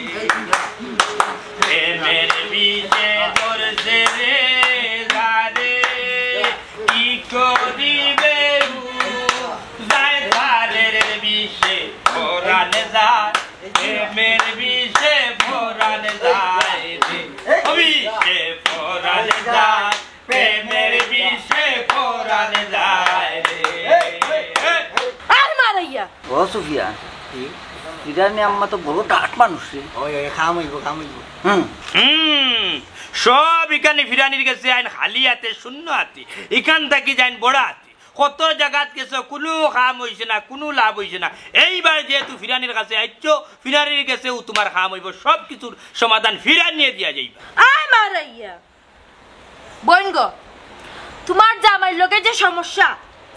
প্রেমের বিষে ধরছে রে জানে, কি করিবে উ যায় তারের বিষে পরাণ যায়, প্রেমের বিষে পরাণ যায় রে। ও বিষে পরাণ যায়, প্রেমের বিষে পরাণ যায় রে। আর মারাইয়া। ও সুফিয়া, কি? ফিরানি আম্মা তো বড় ডাট মানুষ রে। ওই, ওই, কাম অইবো, কাম অইবো। হুম। হুম, সব ইখান ফিরানির গেছে আইন খালি হাতে, শূন্য হাতে। ইখান থাকি যাইন বড় হাতে। কত জাগাত গেছো, কুনু কাম অইছে না, কুনু লাভ অইছে না। এইবার যেহেতু ফিরানির কাছে আইছো, ফিরানির গেছেউ তুমার কাম অইবো, সব কিছুর সমাধান ফিরানিয়ে দিয়া যাইবা। আয় মারাইয়া। বইন গো, তুমার জামাইর লগে যে সমস্যা,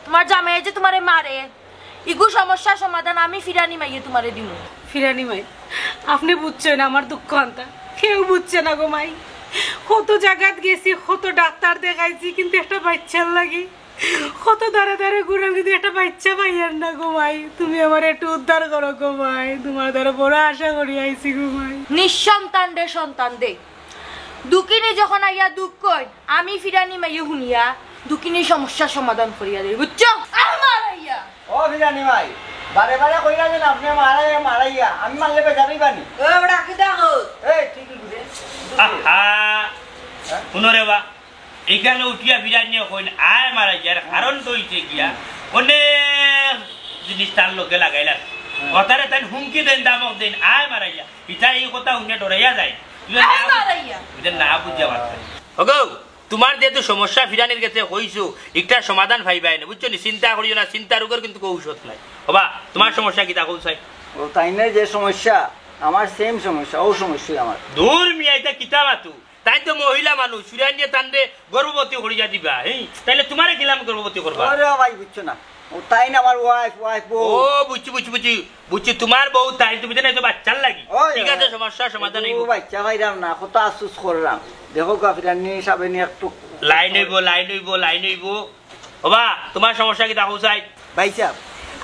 তুমার জামাইয়ে যে তুমারে মারে, ইগু সমস্যার সমাধান আমি ফিরানি মাইয়ে তুমারে দিমু। ফিরানি মাই, আপনে বুঝছইন আমার দুঃখ আনতা, কেউ বুঝছে না গো মাই। কত জাগাত গেছি, কত ডাক্তার দেখাইছি, কিন্তু একটা বাইচ্চার লাগি কত দারে দারে ঘুরাম, কিন্তু একটা বাইচ্চা পাইয়ার না গো মাই। তুমি আমারে একটু উদ্ধার করো গো মাই, তুমার দ্বারা বড় আশা করি আইছি গো মাই। নিঃসন্তান রে সন্তান দে, দুঃখিনী যখন আইয়া দুঃখ কইন, আমি ফিরানি মাইয়ে হুনিয়া দুঃখিনীর সমস্যার সমাধান করিয়া দেই, বুঝছো? আমার আইয়া। ও ফিরানি মাই, বারে বারে কইরা যেন আপনে মারাইয়া, মারাইয়া, আমি মারলে বেজার অইবানি। ও বেটা, কিতা কস? এই, ঠিক আছে। আহা, হুনো রে বা, ইখান উঠিয়া ফিরানিয়ে কইন, আয় মারাইয়ার কারণ তো অইছে গিয়া, অনেক জিনিস তার লগে লাগাইলা। হুম। অতারে তাইন হুমকি দেইন, ধমক দেইন, আয় মারাইয়া। ইতা ই কথা হুনিয়া ডরাইয়া যায়। ইতা না, আয় মারাইয়া। ইতা না বুঝিয়া মারছে। ওগো, তুমার যেহেতু সমস্যা ফিরানির গেছে কইছো, ইটার সমাধান পাইবায় না, বুঝছো নি? চিন্তা করিও না, চিন্তার রোগর কিন্তু কেউ ঔষধ নাই। ওবা, তুমার সমস্যা কিতা কও চাই? ও তাইনর যে সমস্যা, আমার same সমস্যা, অউ সমস্যাই আমার। দূর মিয়া, ইতা কিতা মাতো? তাইন তো মহিলা মানুষ, ফিরানিয়ে তানরে গর্ভবতী করিয়া দিবা, হ্যাঁ? তাইলে তুমারে কিলান গর্ভবতী করবা? আরে ভাই, বুঝছো না, ও তাইন আমার wife, wife বউ। ও, বুঝছি, বুঝছি, বুঝছি, বুঝছি, তুমার বউ তাইন, তুমি তো নাই তো বাইচ্চার লাগি। ওই, ঠিক আছে, ওই। সমস্যা সমাধান অইবো। বাইচ্চা পাইরাম না, কত আফসোস করলাম। দেখো গা, ফিরানি সাবে নি একটু লাইন অইবো, লাইন অইবো, লাইন অইবো। ওবা, তুমার সমস্যা কিতা কও চাই? ভাইসাব,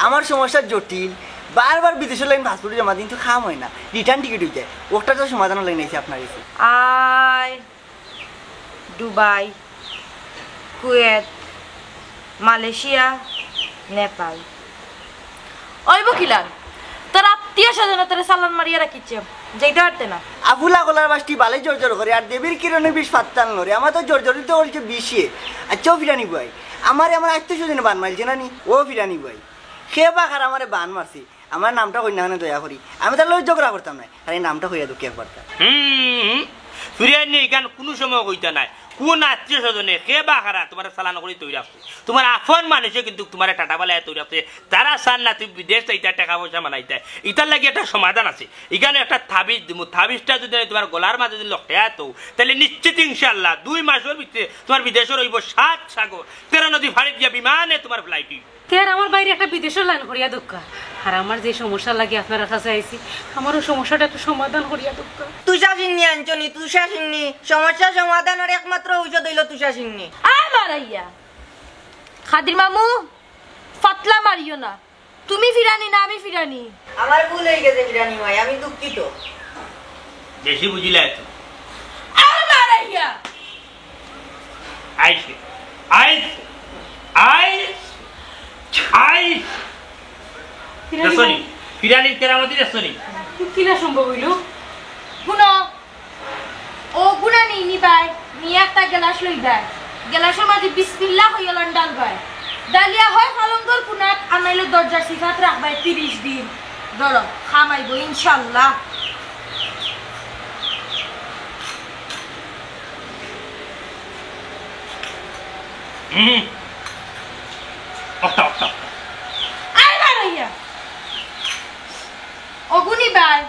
আমার সমস্যা জটিল। বারবার বিদেশর লাগি passport জমা দিই, কিন্তু কাম অয় না, return ticket অইযায়। অটার তো সমাধান লাগি আইছি আপনার গেছে। আয়, দুবাই, কুয়েত, মালয়েশিয়া, নেপাল। অইবো কিলান? তোর আত্মীয় স্বজন তোরে চালান মারিয়া রাখিছে, যাইতে পারতে না। আফুলা গলার বাঁশটি বালে জর জর করে, আর দেবীর কিরণে বিষ ফাত্তাল নড়ে। আমার তো জর জরিত করছে বিষে। আচ্ছা, ও ফিরানি ভাই, আমারে আমার আত্মীয় স্বজনে বান মারছে না নি? ও ফিরানি ভাই, কে বা কার আমারে বান মারছে? আমার নামটা কইন না কেনে দয়া করি, আমি তার লগে ঝগড়া করতাম না, আর এই নামটা কইয়া দুঃখে একবার তার। হুম, ফিরানি ইখান কুনু সময় কইতা নায়। কুন আত্মীয় স্বজনে, কে বা কারা তুমারে চালান করি তৈরি রাখছে? তুমার আপন মানুষে কিন্তু তুমারে টাটা বালাইয়া তৈরি রাখছে। তারা চান না তুমি বিদেশ যাইতায়, টেকা পয়সা বানাইতায়। ইতার লাগি একটা সমাধান আছে। ইখানো একটা তাবিজ দিমু। তাবিজটা যদি তুমার গলার মাঝে যদি লটকাইয়া থও, তাইলে নিশ্চিত ইনশাআল্লাহ দুই মাসর ভিতরে তুমার বিদেশর অইবো সাত সাগর, তেরো নদী ফাড়ি দিয়া বিমানে তুমার flight অইবো। কে আর আমার ভাইরে একটা বিদেশর লাইন করিয়া দেউক্কা। আর আমার যে সমস্যার লাগি আপনারার কাছে আইছি, আমার অউ সমস্যাটা একটু সমাধান করিয়া দেউক্কা। তুষাসিন্নি আনছো নি, তুষাসিন্নি। সমস্যা সমাধানর একমাত্র ঔষধ অইলো তুষাসিন্নি। আয় মারাইয়া। খাদির মামু, ফাতলা মারিও না। তুমি ফিরানি না আমি ফিরানি? আমার ভুল অইগেছে ফিরানি মাই, আমি দুঃখিত। বেশি বুঝিলায় তো। আয় মারাইয়া। আইছে, আইছে, আইছে, আইছে। ফিরানি দেখছো নি? মাই। ফিরানির কেরামতি দেখছো নি? কিলা সম্ভব অইলো? হুনো, অউ গুনা নি নিবায়, নিয়া একটা গেলাস লইবায়। গেলাসর মাঝে বিসমিল্লাহ কইয়া লইন ঢালবায়। ঢালিয়া হয় পালঙ্গর কুনাত, আর নাইলে দরজার চিপাত রাখবায় তিরিশ দিন। ধরো, কাম আইবো ইনশাআল্লাহ। হুম। অক্টা, অক্টা, অক্টা। আয় মারাইয়া। অগুনি ভাই,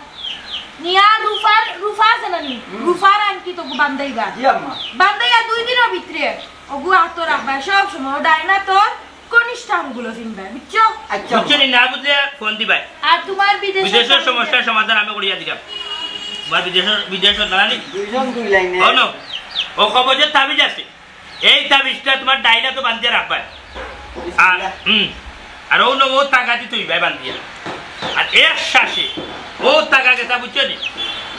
নিয়া রুফার, রুফা আছে না নি? রুফার আংটি তো বান্ধাইবা। জি আম্মা। বান্ধাইয়া দুই দিনর ভিতরে অগু আতো রাখবা সব সময়। ও ডাইন আতর কনিষ্ঠ আঙ্গুলো চিনবা, বুঝছো? আচ্ছা। বুঝছো নি? না বুঝলে ফোন দিবায়। আর তোমার বিদেশের বিদেশের সমস্যার সমাধান আমি করিয়া দিলাম। তোমার বিদেশের, বিদেশের দালালি। দুইজন দুই লাইনে। ও না, ও কবজের তাবিজ আছে। এই তাবিজটা তোমার ডাইন আতো বান্ধিয়া রাখবায়। আর, বিসমিল্লাহ। হুম, আর ও নবো তাগাদি তুই ভাই বান্ধিয়া। আর এক শ্বাসে ও তাগা গেছা, বুঝছো নি?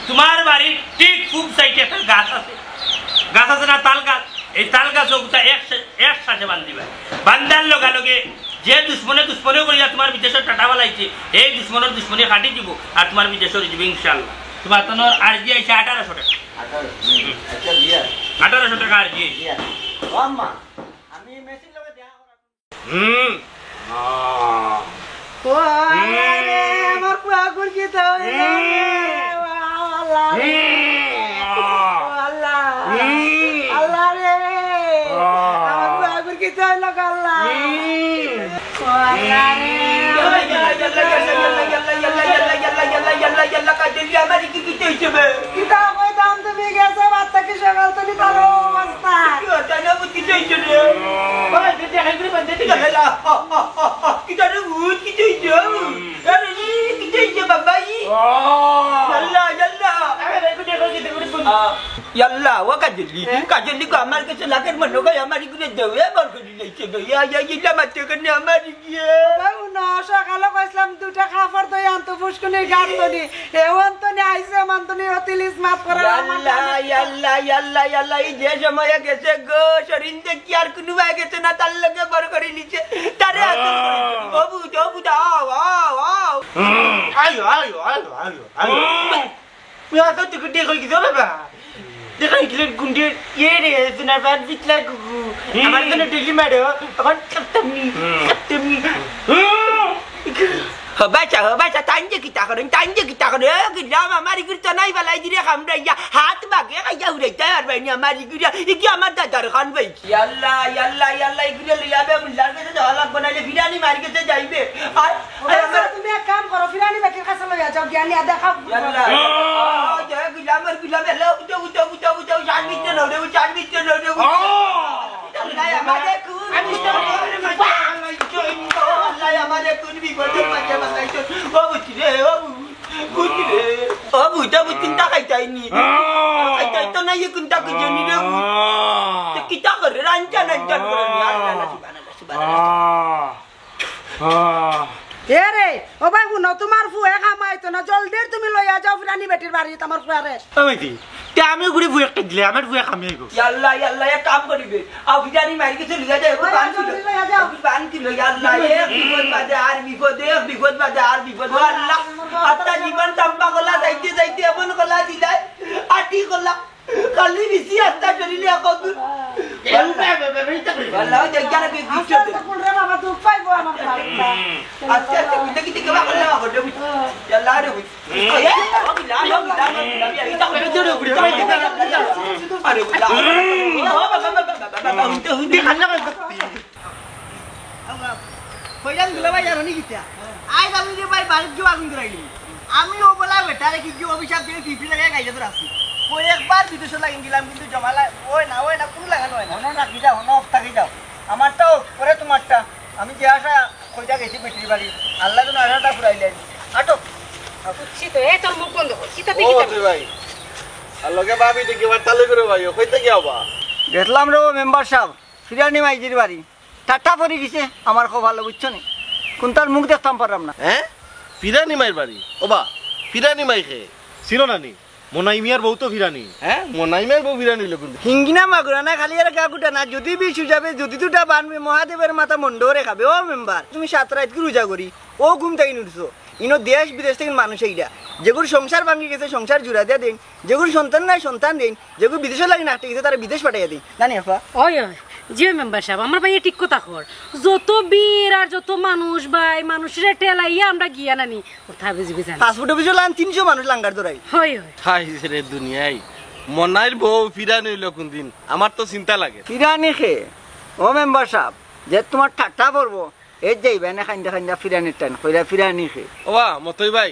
তোমার বাড়ির ঠিক পূব সাইডে একটা গাছ আছে, গাছ আছে না, তাল গাছ? এই তাল গাছ ওগুতা এক শ্বাসে, এক শ্বাসে বান্ধিবায়। বান্ধার লগে লগে যে দুশমনে দুশমনে করিয়া তোমার বিদেশের টাটা বালাইছে, এই দুশমনের দুশমনে কাটি দিব, আর তোমার বিদেশের দিব ইনশাআল্লাহ। তোমার তনর আরজি আইছে আঠারোশো টাকা। আঠারোশো। আচ্ছা, দিয়া। আঠারোশো টাকা আরজি আইছে। দিয়া। ও আম্মা, আমি মেসির লগে দেখা করার হুম। আহ। ও আল্লাহ রে, হুম। আমার পুয়াগুর কিতা অইলো রে? হুম। ও আল্লাহ রে। হুম। ও আল্লাহ। হুম। আল্লাহ রে। আহ। আমার পুয়াগুর কিতা অইলো গো আল্লাহ? হুম। ও আল্লাহ রে। ইয়াল্লা, ইয়াল্লা, ইয়াল্লা, ইয়াল্লা, ইয়াল্লা, ইয়াল্লা, ইয়াল্লা, ইয়াল্লা, ইয়াল্লা, ইয়াল্লা, ইয়াল্লা, কাজে দিয়া আমার কি কিতা অইছে বে? কিতা কইতাম, তুমি গেছো, ভাত থাকি সকাল তুমি তার অবস্থা। কি অইছে না, বুঝতে চাইছো রে? বাবা, এটা দেখাই করে বান্ধে দিলে। ইয়াল্লা, আ, আ, আ, আ, কিতা রে ভূত, কিতা অইছে? আরে রে, কিতা অইছে বাবা ই? ইয়াল্লা, ইয়াল্লা। আরে, দেখো, দেখো, দেখো, দেখো। আ, ইয়াল্লা, ও কাজলি, হ্যাঁ? কাজলি গো, আমার কাছে লাগের মনে হয়, আমার ইগুলো দেবে, আমার করি লাইছে গো। ইয়া, ইয়া, ইয়া, মারতে কেন আমার ইয়ে? বাবু, না, সকালে কইছিলাম দুটা কাপড় ধুই আনতো, ফুসকুনির গান ধরি। এ অন্তনি আইছে, মান্তনি অতিলিস মাফ করে, আমার ইয়াল্লা, গান। ইয়াল্লা, ইয়াল্লা, ইয়াল্লা, এই যে সময় গেছে গো, শরীর দেখি আর কোনো ভাই গেছে না, তার লগে বড় করে নিচে, তারে আদর করে। ও ভূত, ও ভূত, আও, আও, আও। আয়ো, আয়ো, আয়ো, আয়ো, আয়ো। তুই আসো, তুই কুটি কই গেছো বাবা? দেখা গেলে গুন্ডের ইয়ে রে, সোনার পান পিছলা কুকু। আমার জন্য ডেলি মারো, এখন খাতাম নি, খাতাম নি। হবাসা, হবাসা, তাইন যে কিতা করেন, তাইন যে কিতা করেন, ও গেলাম, আমার ইগুর তো নাই বালাই দিরে খামড়াইয়া, হাত বাগে খাইয়া উড়াইতে পারবাই নি, আমার ইগুরা, ইগি আমার দাদার খান ভাই। ইয়াল্লা, ইয়াল্লা, ইয়াল্লা, ইগুরে লইয়া বে মুল্লার গেছে যাওয়া লাগবো, নাইলে ফিরানি মার গেছে যাইবে। আর, ওরে আর বাবা, তুমি এক কাম করো, ফিরানি বেটির কাছে লইয়া যাও, গিয়া নিয়া দেখাও। ইয়াল্লা। আ, জয় গুলাম, আর গুলাম, এলা, উঠো, উঠো, উঠো, উঠো, জান দিতে না, উঠো, জান দিতে না, উঠো, উঠো। আল্লাহ, আমারে খুন। আমি তো আল্লাহ, আমারে খুন, বিপদের মাঝে বাঁচাইছো। ও বুঝি রে, ও বুঝি। বুঝি রে। ও বুঝা বুঝি চিন্তা খাইতাই নি। খাইতাই তো নাই, চিন্তা করছে নি রে। তো কিতা করে? রাঞ্জা, রাঞ্জা করে নি। আল্লাহ, আল্লাহ, সুবহানাল্লাহ, সুবহানাল্লাহ। এ রে, ও ভাই, হুনো, তোমার ফুয়ে কামাইতো না, জলদি তুমি লইয়া যাও ফিরানি বেটির বাড়ি, তোমার ফুয়ারে। ও মাইজি, তে আমিও ঘুরে ফুয়ে একটা দিলে, আমার ফুয়ে কামে আইবো। ইয়াল্লা, ইয়াল্লা, এক কাম করিবে। আও, ফিরানি মারি কিছু লইয়া যাও, একটু বান কিলো। জলদি লইয়া যাও। একটু বান কিলো, ইয়াল্লা, এক বিপদ বাদে আর বিপদ, এক বিপদ বাদে আর বিপদ। ও আল্লাহ, আত্তা জীবন চাম্পা কলা যাইতে যাইতে এমন কলা দিলাই, আটি কলা। খালি বেশি আস্তা শরীরে এখন। আল্লাহ, ওই দেখ, জানো কি, কি আস্তে আস্তে কোন রে বাবা, দুঃখ পাইবো আমার বাবা। আস্তে আস্তে কিতে কিতে কেবা করলে বাবা, রে বুঝি। আল্লাহ রে বুঝি। আরে বুঝি। কইলাম দুলাভাই জানো নি কিতা? আইজ আমি যে ভাই বাড়িত গিয়া আগুন ধরাইলি। আমি ও বলা বেটারে কি কি অভিশাপ দিয়ে পিপি লাগাই গাইজা ধরে আছি। কই একবার বিদেশে লাগিন দিলাম কিন্তু জমালা ওই না, ওই না, কোনো লাগানো হয় না। হনো না কি যাও, হনো অফ থাকি যাও। আমার তো পরে তোমারটা। আমি যে আশা কইটা গেছি বেটির বাড়ি। আল্লাহ যেন আশাটা ফুরাইলেন। আটক। বুঝছি তো, এ তোর মুখ বন্ধ কর। কিতা ও দেখি তুই ভাই। আর লগে ভাবি দেখি এবার তালে করে ভাই, ও কইতে কি হবা? গেছিলাম রে ও মেম্বার সাহেব, ফিরানি মাইজির বাড়ি। ঠাট্টা পড়ি গেছে আমার কপালো, বুঝছো নি? কোনটার মুখ দেখতাম পারলাম না। হ্যাঁ? ফিরানি মাইর বাড়ি? ওবা, ফিরানি মাই খে? ছিল না নি? মনাই মিয়ার বউ তো ফিরানি। হ্যাঁ? মনাই মিয়ার বউ ফিরানি হইলো কোন? হিঙ্গিনা মাগুরা না, খালি আর গা গুটা না, যদি বিষ যাবে, যদি দুটা বানবে, মহাদেবের মাথা মন্ডরে খাবে। ও মেম্বার, তুমি সাত রাত কি রোজা করি, ও ঘুম থাকি উঠছো। ইনো দেশ বিদেশ থাকি মানুষ আইরা। যেগুর সংসার ভাঙি গেছে, সংসার জুড়া দিয়া দেন। যেগুর সন্তান নাই, সন্তান দেন। যেগুর বিদেশে লাগি নাটে গেছে, তারা বিদেশ পাঠাইয়া দেন। জানি আপা? ওই, ওই, জি ওই মেম্বার সাহেব, আমার ভাইয়ে ঠিক কথা কর। যত ভিড় আর যত মানুষ ভাই, মানুষরে ঠেলাইয়া আমরা গিয়া নানি। ওর থাবে জিবে জানি। পাসপোর্ট অফিসে লান তিনশো মানুষ লাঙ্গার দৌড়াই। হয়, হয়। হায় রে দুনিয়াই, মনাইর বউ ফিরানি হইলো কোন দিন? আমার তো চিন্তা লাগে। ফিরানি খে? ও মেম্বার সাহেব, যে তোমার ঠাট্টা পড়বো, এ যাইবা না খাইন্দা খাইন্দা ফিরানির টান, কইরা ফিরানি খে? ওবা, মতই ভাই,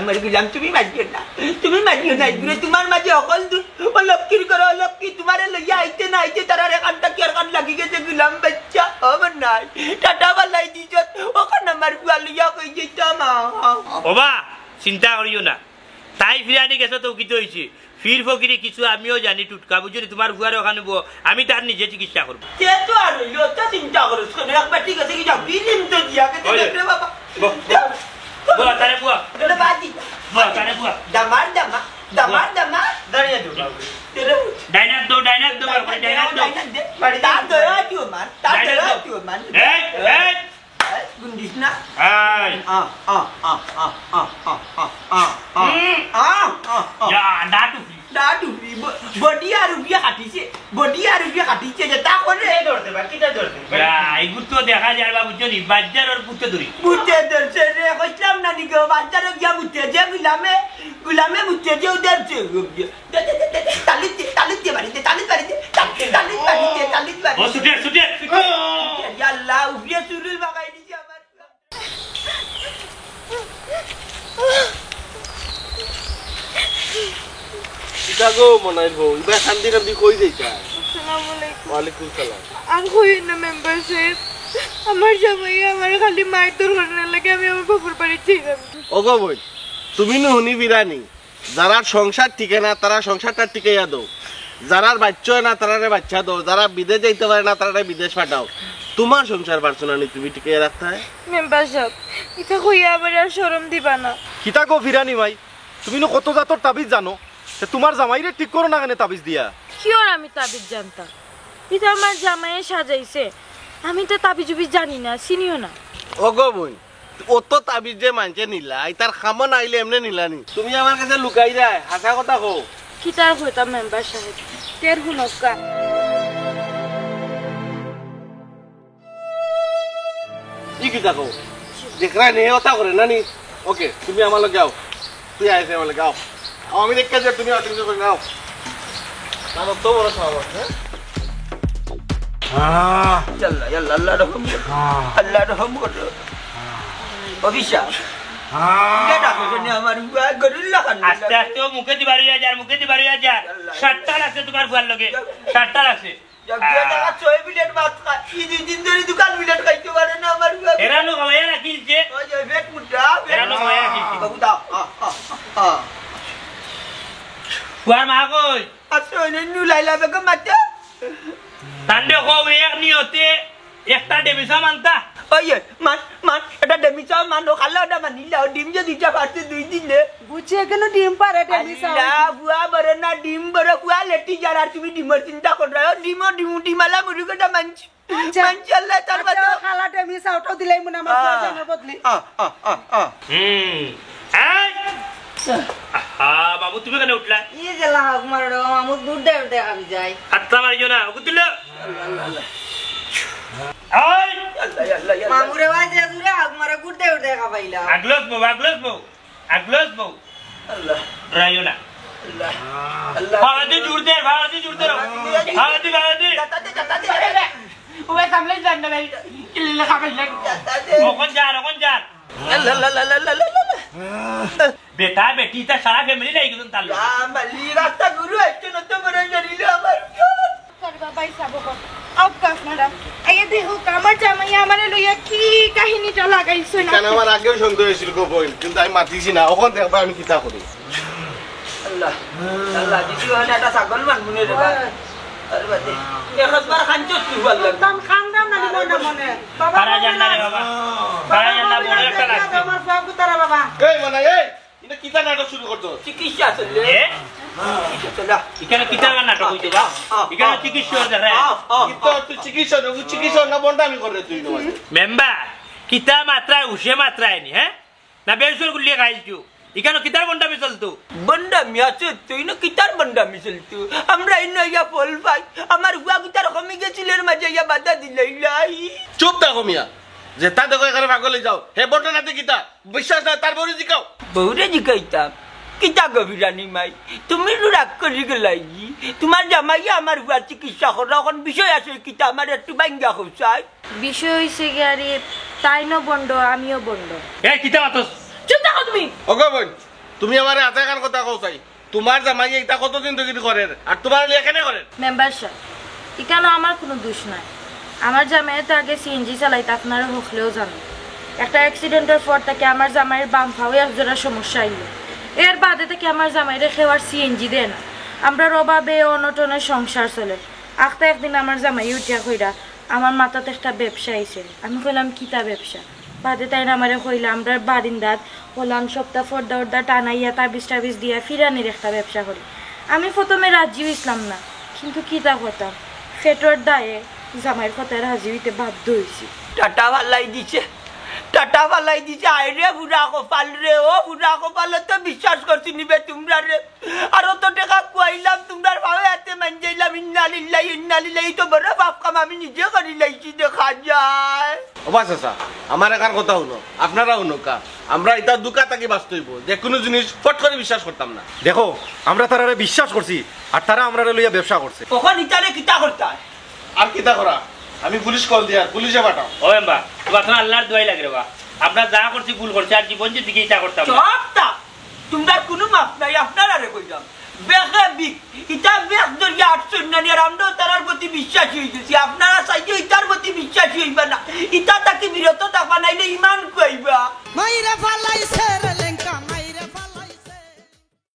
আমার গুলাম, তুমি মারিও না, তুমি মারিও না, এগুলো তোমার মাঝে অকল দু-, ও লক্ষ্মীর ঘরে, ও লক্ষ্মী, তোমারে লইয়া আইতে না আইতে তারার এখান থাকি আর খান লাগি গেছে গুলাম বাচ্চা, ও আমার নাই, টাটা বালাই দিছত, ওখান আমার ফুয়া লইয়া কই যেতাম, আ, আ, আ। ওবা, চিন্তা করিও না, তাই ফিরানি গেছে তো কিতা হইছে, ফির ফকিরি কিছু আমিও জানি টুটকা, বুঝছো নি? তোমার ফুয়ারে ওখানে বো, আমি তার নিজে চিকিৎসা করবো। সে তো আর হইলো, তো চিন্তা করো, শোনো, একবার ঠিক আছে, কি যাও, ফিলিম তো দিয়া, কে ওই, দেখবে বাবা। বো, বো, তারে বো। ধরে বাজি। বো, তারে বো। দামার, দামা, দামার, দামা। দাঁড়িয়ে দো, বাবু। তেরে ডাইনার দো, ডাইনার দো, বাবু, ডাইনার দো। ডাইনার দে। তার দয়া দিও মান, তার ডাইনার দয়া দো। দিও মান। এই, এই। এই, গুন্ডিস না। এই। আ, আ, আ। হুম। আ, আ, আ। ইয়া, দাঁত উফি। দাঁত উফি, ব-, বডি আর উফিয়া কাটিছে, বডি আর উফিয়া কাটিছে, যে তা করে। কিতা ধরতে পার, কিতা ধরতে পার? ইয়া, এগুলো তো দেখা যায় বাবু, বুঝছো নি? বাজার ওর পুতে ধরি। পুতে ধরছে রে, কইছিলাম না নি গো, বাজারও গিয়া মুতে যে গুলামে, গুলামে মুতে যে উধার যে। দে, দে, দে, দে, দে, তালি দে, তালি দে, বাড়ি দে, তালি বাড়ি দে, তালি, তালি বাড়ি দে, তালি বাড়ি ও, দে। ছুটে, ছুটে, ছুটে। ইয়া আল্লাহ, উফিয়া চুরুল বাগাই দিছে আমার। কিতা গো মনাইল বউ, ইবা কান্দি কান্দি কই যাইতা? আসসালামু আলাইকুম। ওয়ালাইকুম সালাম। আর কইও না মেম্বার সাহেব, আমার জামাই আমার খালি মারধর করার লাগি আমি আমার বাপর বাড়ি যাইতাম। ওগো বইন, তুমি নু হুনি বিরানি, যারার সংসার টিকে না, তারা সংসারটা টিকাইয়া দেও, যারার বাচ্চা হয় না, তারারে বাচ্চা দেও, যারা বিদেশ যাইতে পারে না, তারারে বিদেশ পাঠাও। তুমার সংসার পারছো না নি তুমি টিকাইয়া রাখতায়? মেম্বার সাব, ইতা কইয়া আমারে আর শরম দিবা না। কিতা গো ফিরানি মাই, তুমি নু কত জাতর তাবিজ জানো, তে তুমার জামাইরে ঠিক করো না কেনে তাবিজ দিয়া? কিওর আমি তাবিজ জানতাম? ইতা আমার জামাইয়ে সাজাইছে, আমি তো তাবিজ উবিজ জানি না, চিনিও না। ও গো বইন, অত তাবিজ যে মানষে নিলা, ইতার কামো না আইলে এমনে নিলা নি। তুমি আমার গেছে লুকাইরায়, হাছা কথা কও। কিতা আর কইতাম মেম্বার সাব, তে হুনউক্কা। ই কিতা কও? দেখরায় নি, অতা করে না নি? ওকে, তুমি আমার লগে আও। তুই আইছে আমার লগে আও। আও, আমি দেখতে যাই, তুমি অত কিছু করে নাও। তার অত বড় সাহস, হ্যাঁ? আহ, ইয়াল্লা, ইয়াল্লা, আল্লাহ রহম করো। আহ। আল্লাহ রহম করো। অফিসার, আহ। কে ডাকো শুনি আমার বুয়া গরিল্লা খান? আস্তে আস্তে ও মুখে দিবার হইয়া যার, মুখে দিবার হইয়া যার। ইয়াল্লা। সাতটা লাগছে তুমার বুয়ার লগে, সাতটা লাগছে। যা গিয়া দেখা ছয় প্লেট ভাত খা, ই দুই দিন ধরি দুখান প্লেট খাইতে পারে না আমার বাবা। এরা নো খাওয়াইয়া রাখিলছে। ওই যে পেট মুটা, পেট এরা নো খাওয়াইয়া রাখিলছে। বাবু দাও, আ, আ, আ। বুয়ার মা কই? আছে, ওই নু লাইলা বেগম মাতে। তানরে কও এক নিয়তে একটা ডেমিসা মানতা। ওই, ওই, মান, মান, এটা ডেমিসা মান, ও খালা ওটা মানিলা, ও ডিম যে দুইটা পারছে দুই দিনে। বুঝছি, এখানে ডিম পারে, ডেমিসা। আল্লাহ, বুয়া বড় না, ডিম বড়, কুয়া লেটি যার, আর তুমি ডিমর চিন্তা কররায়, ও ডিমও ডিম, ডিমালা মুরুগটা মানছি। আচ্ছা। মানছি আল্লাহ, তার আচ্ছা, বাদে। খালা ডেমিসা, ওটাও দিলাই মনে আমার আ, প্রয়োজনের বদলি। আ, আ, আ, আ। হুম। এই! আহা, বাবু, তুমি কেনে উঠলা? ই গেলা হাক মারো রে, মামু গুড দে উঠে খাবি যাই। আত্তা মারিও না, ওকে তুলো। এই! আল্লাহ, আল্লাহ, আল্লাহ। মামুরে ভাই যে দূরে হাক মারো, গুড দে উঠে খাবাইলা। আগলস বউ, আগলস বউ, আগলস বউ। আল্লাহ। ডরাইও না। আল্লাহ। আল্লাহ। বাবাজি জোর দে, বাবাজি জোর দে। বাবাজি, বাবাজি। যাতা দে, যাতা দে, যাতা দে। ও ভাই, সামলাই যান না ভাই। কিল্লে খাবাইলা। যাতা দে। ওখান যান, ওখান যান। আল্লাহ, আল্লাহ, আল্লাহ। বেটা, বেটি, তার সারা ফ্যামিলি নাই কিন্তু তার লগে। আ, মালি, রাস্তা গুরু আইছে, নত বড় জানিল আমার। আরে বাবা, এই সাবো কর। আউক্কা আপনারা। আইয়া দেখউক্কা, আমার জামাই আমারে লইয়া কি কাহিনীটা লাগাইছে না। কেন আমার আগেও সন্দেহ হয়েছিল গো বইন, কিন্তু আমি মাতিছি না। ওখান দেখবা আমি কিতা করি। আল্লাহ, আল্লাহ, দিদি ওখানে একটা ছাগল মান মনে রে ভাই। আরে বাদে, একবার খাঞ্চত তুই বললাম। তাম খান দাম না মনে মনে। বাবা, পারা যান না রে বাবা। পারা যান না, বড় একটা লাগছে। আমার বাবু তারা বাবা। এই মানে, এই, এটা কিতা নাটক শুরু করছো? চিকিৎসা চলে। এ? চিকিৎসা চলে। এখানে কিতা নাটক হইতো বা? আ, আ, এখানে আ, চিকিৎসা হইতো, হ্যাঁ। আ, আ, কিতা আ। তুই চিকিৎসা না, চিকিৎসা না, বন্ডামি করে তুই না। মেম্বার, কিতা মাত্রায় উষে মাত্রায় নি, হ্যাঁ? না বেউসর গুলিয়ে খাইলছু? এখানে কিতার বন্ডামি চলতো? বন্ডামি আছে, তুই না কিতার বন্ডামি চলতো? আমরা ইনো ইয়া ফল পাই, আমার ফুয়া কিতার কমি গেছিল, এর মাঝে ইয়া বাধা দিলাইলাই। চুপ থাকো মিয়া, যেতা দেখো এখানে পাগল হয়ে যাও। হে বন্ড নাতে কিতা? বিশ্বাস নাই, তার বউরে জিকাও। বউরে জিকাইতাম? কিতা গো ফিরানি মাই, তুমি নু রাগ করি গেলাইগি? তুমার জামাইয়ে আমার ফুয়ার চিকিৎসা কররা, অখন বিষয় আছে কিতা, আমার একটু বাইঙ্গা কও চাই। বিষয় হইছে গিয়া রে, তাইনও বন্ড, আমিও বন্ড। এই, কিতা মাতস? চুপ থাকো তুমি। ওগো বইন, তুমি আমারে আজাকার কথা কও চাই। তুমার জামাইয়ে ইতা কতদিন ধরি করের? আর তুমার লইয়া কেনে করের? মেম্বার সাব, ইখানো আমার কুনু দুষ নাই। আমার জামাইয়ে তো আগে সিএনজি চালাইতা, আপনারা হকলেও জানো। একটা অ্যাক্সিডেন্টর পর থাকি আমার জামাইর বাম পাও এক জোড়া সমস্যা আইলো। এর বাদে থাকি আমার জামাইরে কেউ আর সিএনজি দেয় না। আমরার অভাবে অনটনে সংসার চলের। আখতা একদিন আমার জামাইয়ে উঠিয়া কইরা, আমার মাথাত একটা ব্যবসা আইছে। আমি কইলাম, "কিতা ব্যবসা?" বাদে তাইন আমারে কইলা, "আমরার বারিন্দাত অলান সপ্তা পর্দা-অর্দা টানাইয়া তাবিজ-টাবিজ দিয়া ফিরানির একটা ব্যবসা করি।" আমি প্রথমে রাজি অইছলাম না, কিন্তু কিতা করতাম, পেটর দায়ে জামাইর কথায় রাজি অইতে বাধ্য অইছি। টাটা ফালাই দিছে, টাটা ফালাই দিছে। আয় রে ফুরা কপাল রে, ও ফুরা কপাল, তো বিশ্বাস করছি নিবে তুমরা রে। আর অত টেকা খুয়াইলাম তুমরার পাওয়ে আতে মানজাইলাম, ইন্না লিল্লাহি ইন্না লিল্লাহি, তো বড় পাপ কাম আমি নিজে করি লাইছি দেখা যায়। ও বা চাচা, আমার এখান কথা হুনো, আপনারা হুনো কা, আমরা ইতা দুকা থাকি বাঁচতে অইবো, যে কুনু জিনিস ফট করি বিশ্বাস করতাম না। দেখো, আমরা তারারে বিশ্বাস করছি, আর তারা আমরারে লইয়া ব্যবসা করছে। অখন ইতারে কিতা করতায়? আর কিতা করা, আমি পুলিশ কল দিয়ার, পুলিশে পাঠাও। ও এম্বা, তুমার তো আল্লাহর দোয়াই লাগে রে বা, আমরা যা করছি ভুল করছি, আর জীবন যে দিকে ইতা করতাম না। চুপ থাক। তুমরার কুনু মাফ নাই, আপনারারে কইলাম। বেখে বিক, ইতা বেখ ধরিয়া আটছইন না নি, আর আমরাও তারার প্রতি বিশ্বাসী অইগেছি। আপনারা চাইলে ইতার প্রতি বিশ্বাসী অইবা না। ইতা থাকি বিরত থাকবা, নাইলে ইমান খুয়াইবা। মাইরা ফালাইছে রে।